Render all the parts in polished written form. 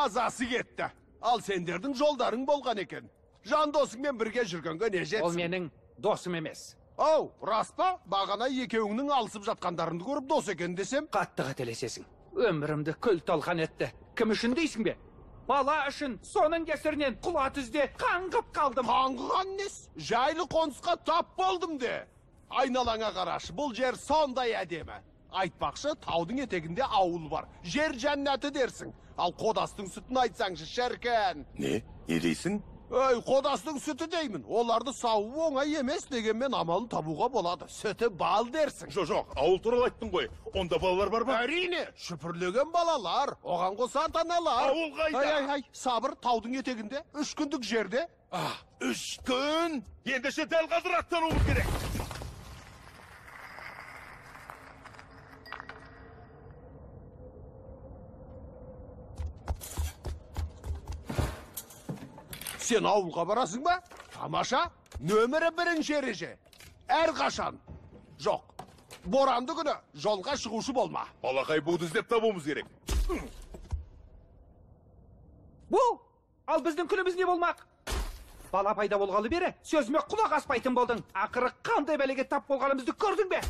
Мазасы кетті. Ал сендердің жолдарың болған екен. Жан досыңмен бірге жүргенге не жетсін? Ол менің досым емес. Ау, рас па? Бағана екеуіңнің алысып жатқандарыңды көріп дос екен десем? Қатты қателесесің. Өмірімді күл-талқан етті. Кім үшін дейсің бе? Бала үшін, соның кесірінен құла түзде қаңғып қалдым. Қаңғыған нес? Жайлы қонысқа тап болдым де. Айналаңа қарашы, бұл жер сондай әдемі. Айтпақшы, таудың етегінде ауыл бар. Жер жәннаты дерсің. Ал қодастың сүтін айтсаңшы, шіркін. Не? Не дейсің? Ей, қодастың сүті деймін. Оларды сауу оңай емес дегенмен амалын табуға болады. Сүті бал дерсің. Жоқ, ауыл туралы айттың ғой. Онда балалар бар ма? Әрине, шүпірлеген балалар, оған қоса ата-аналар. Ауыл қайда? Ай, сабыр, таудың етегінде, 3 күндік жерде. 3 күн? Ендеше дәл қазір аттануымыз керек. Сен ауылға барасың ба? Тамаша, нөмірі 1 ереже. Әрқашан. Жоқ, боранды күні жолға шығушы болма. Балақай буды іздеп табуымыз керек. Бу, ал біздің күніміз не болмақ? Бала пайда болғалы бері сөзіме құлақ аспайтын болдың. Ақыры қандай бәлеге тап болғанымызды көрдің бе?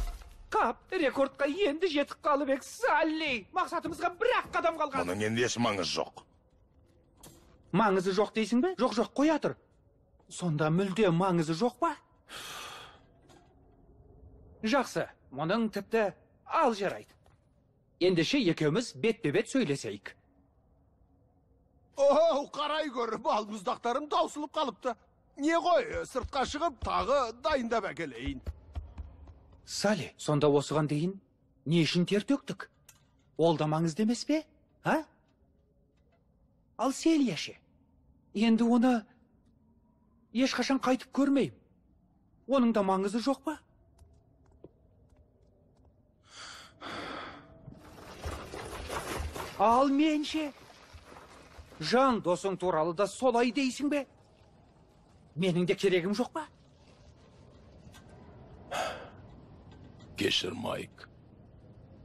Қап, рекордқа енді жетіп қалып ек, Салли. Мақсатымызға бір-ақ қадам қалған. Мұның енді еш маңызы жоқ. Маңызы жоқ дейсің бе? Жоқ, жоқ, қоя тұр. Сонда мүлде маңызы жоқ па? Жақсы, мұның тіпті ал жарайды. Ендеше екеуміз бетпе-бет сөйлесейік. Оу, қарай көр, балмұздақтарым таусылып қалыпты. Не ғой, сыртқа шығып тағы дайындап әкелейін. Салли, сонда осыған дейін не үшін тер төктік? Ол да маңызды емес пе? А? Ал Селия ше? Енді оны ешқашан қайтып көрмеймін. Оның да маңызы жоқ па? Ал мен ше? Жан досың туралы да солай дейсің бе? Менің де керегім жоқ па? Кешір, Майк.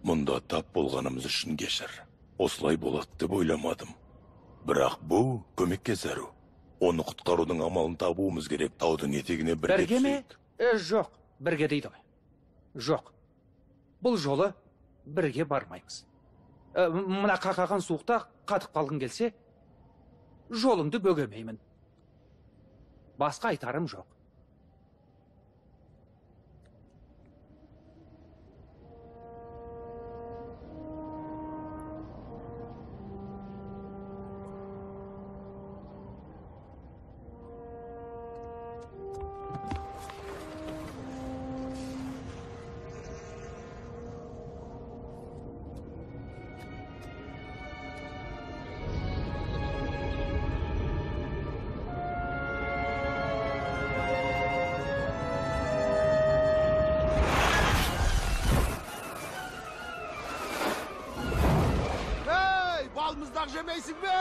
Мұнда тап болғанымыз үшін кешір. Осылай болады деп ойламадым. Бірақ бұл көмекке зәру. Оны құтқарудың амалын табуымыз керек. Таудың етегіне бірге түсейік. Жоқ, бірге дейді ғой. Жоқ. Бұл жолы бірге бармаймыз. Мына қақаған суықта қатып қалғың келсе, жолыңды бөгемеймін. Басқа айтарым жоқ. Жемейсің бе?